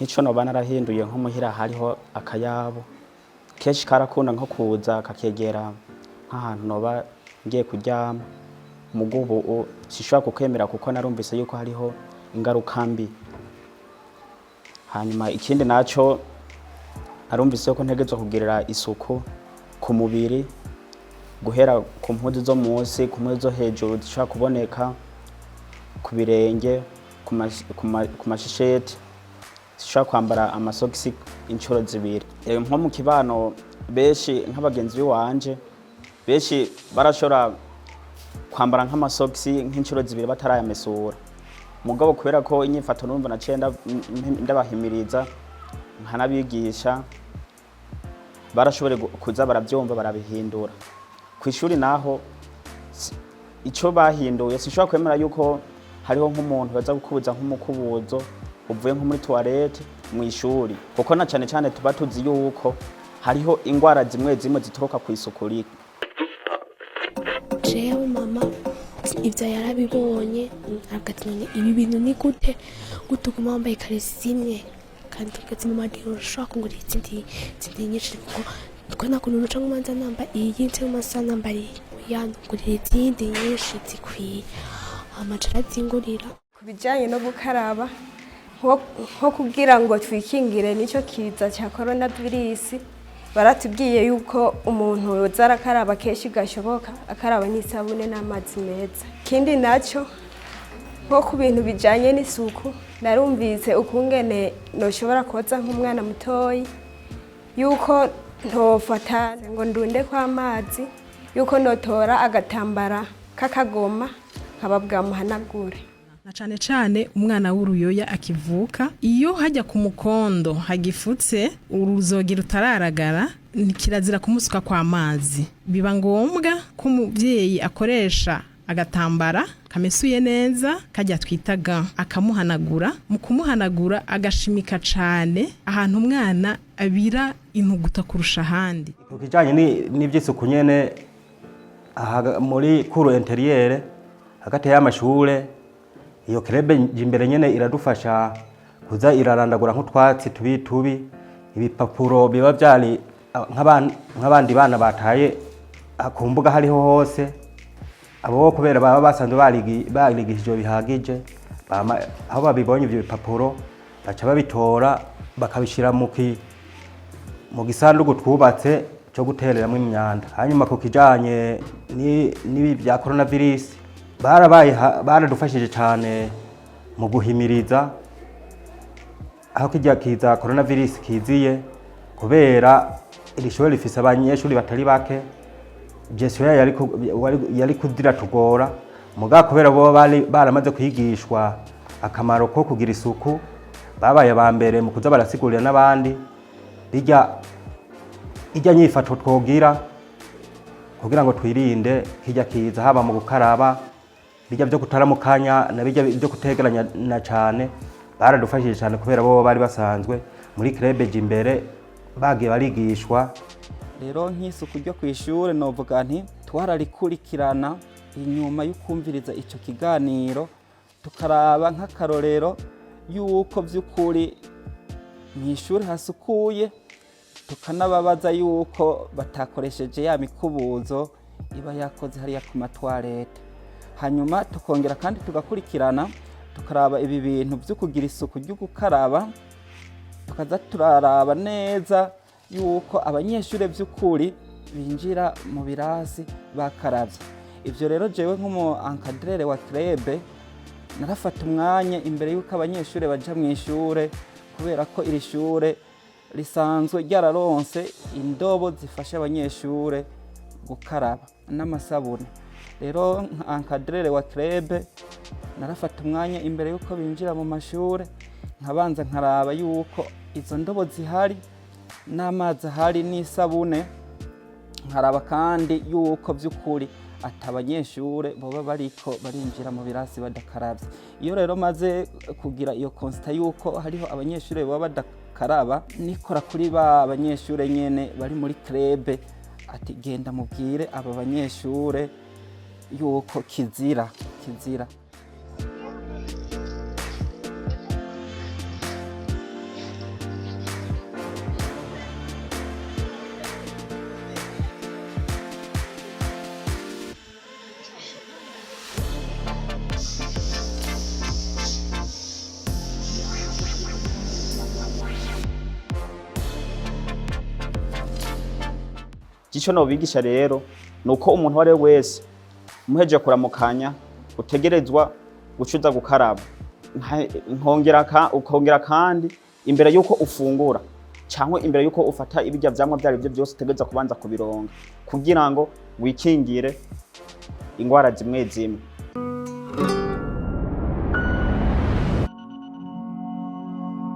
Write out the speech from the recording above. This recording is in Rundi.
Nk'ico noba narahinduye, nko muhira hariho akayabu, kenshi karakunda nko kuza kakegera nk'ahantu noba ngiye kuryama. Muga ubu sinshobora kukemera kuko narumvise yuko hariho ingaruka mbi. Hanyuma ikindi naco, narumvise ko ntegerezwa kugirira isuku ku mubiri, guhera ku mpuzu zo munsi, ku mpuzu zo hejuru zishobora kuboneka, ku birenge, ku mashisheti. Sinshobora kwambara amasogisi inshuro zibiri. Nko mu kibano, benshi nk'abagenzi biwanje benshi barashobora kwambara nk'amasogisi nk'inshuro zibiri batarayamesura. Mugabo kubera ko inyifato numva naciye ndabahimiriza nkanabigisha, barashoboye kuza baravyumva, barabihindura. Ku ishuri naho, ico bahinduye, sinshobora kwemera yuko hariho nk'umuntu baza gukubuza nk'umukubuzo uvuye nko muri toilette mu ishuri, kuko na cane cane tuba tuzi yuko hariho ingwara zimwe zimwe zituruka ku isuku rike. Jewe mama ibyo yarabibonye, aravuga ati: "None ibi bintu ni gute? Gute uguma wambaye ikariso zimwe?" Kandi tuvuga: "Mama, ntiushobora kungurira izindi nyinshi, kuko twe nta kuntu nuca nkumanza namba iyi nse nkumanza nambara iyi, yangurira izindi nyinshi zikwiye." Amaca arazingurira. Ku bijyanye no gukaraba, nko kugira ngo twikingire nicyo kiza cya corona virus, baratubwiye yuko umuntu yoza arakaraba kenshi gashoboka, akaraba n'isabune n'amazi meza. Ikindi nacyo, nko ku bintu bijyanye n'isuku, narumvise ukungene noshobora koza nk'umwana mutoyi, yuko ntofata ngo ndunde kw'amazi, yuko notora agatambara k'akagoma nkaba bwamuhanagure. Na cane cane umwana w'uruyoya akivuka, iyo hajya ku mukondo hagifutse, uruzogi rutararagara, kirazira kumusuka kw'amazi. Biba ngombwa ko umuvyeyi akoresha agatambara kamesuye neza, kajya twita gant, akamuhanagura. Mu kumuhanagura agashimika cane ahantu umwana abira intuguta kurusha ahandi. Ku kijanye n'ivy'isuku nyene, aha muri cour intérieure hagati y'amashure, iyo club imbere nyene iradufasha kuza irarandagura nk'utwatsi tubi tubi, ibipapuro biba vyari nk'abandi bana bataye ku mbuga hariho hose. Abo kubera baba basanzwe barigishijwe bihagije, aho babibonye ivyo bipapuro baca babitora bakabishira mu gisanduku twubatse cyo gutereramo imyanda. Hanyuma ku kijanye n'ibi bya coronavirus, barabaye baradufashije cyane mu guhimiriza aho kijya kiza coronavirus kiziye, kubera iri shuri rifise abanyeshuri batari bake, gestion yayo yari kudira tugora. Mugabo kubera bo bari baramaze kwigishwa akamaro ko kugira isuku, babaye aba mbere mu kuza barasigurira n'abandi bijya ijya nyifato twogira kugira ngo twirinde kijya kiza, haba mu gukaraba, bijya byo kutaramukanya na bijya byo kutegeranya na cyane. Baradufashije cyane kubera bo bari basanzwe muri club imbere bagiye barigishwa. Rero nk'isuku ryo ku ishuri, novuga nti twararikurikirana inyuma y'ukumviriza ico kiganiro, tukaraba nk'akarorero y'uko by'ukuri mu ishuri hasukuye, tukanababaza yuko batakoresheje ya mikubuzo iba yakoze hariya ku ma toilettes. Hanyuma tukongera kandi tugakurikirana, tukaraba ibi bintu byo kugira isuku ryo gukaraba, tukaza turaraba neza yuko abanyeshuri by'ukuri binjira mu birasi bakaravye. Ivyo rero jewe nk'umu encadreur wa club narafata umwanya imbere yuko abanyeshuri baja mu ishure, kubera ko iri shure risanzwe ryararonse indobo zifasha abanyeshure gukaraba n'amasabune. Rero nka encadreur wa club narafata umwanya imbere yuko binjira mu mashure, nkabanza nkaraba yuko izo ndobo zihari n'amazi ahari n'isabune, nkaraba kandi yuko by'ukuri ati abanyeshure boba bariko barinjira mu birasi badakaravye. Iyo rero maze kugira iyo constat yuko hariho abanyeshure baba badakaraba, nikora kuri ba banyeshure nyene bari muri club, ati: "Genda mubwire aba banyeshure yuko kizira, kizira." Ico nobigisha rero nuko umuntu uwo ari we wese muhejeje kuramukanya utegerezwa gucuza gukaraba. Ukongera kandi imbere yuko ufungura cyangwa imbere yuko ufata ibirya vyamwa vyari byo byose, utegerezwa kubanza kubironga kugira ngo wikingire ingwara zimwe zimwe.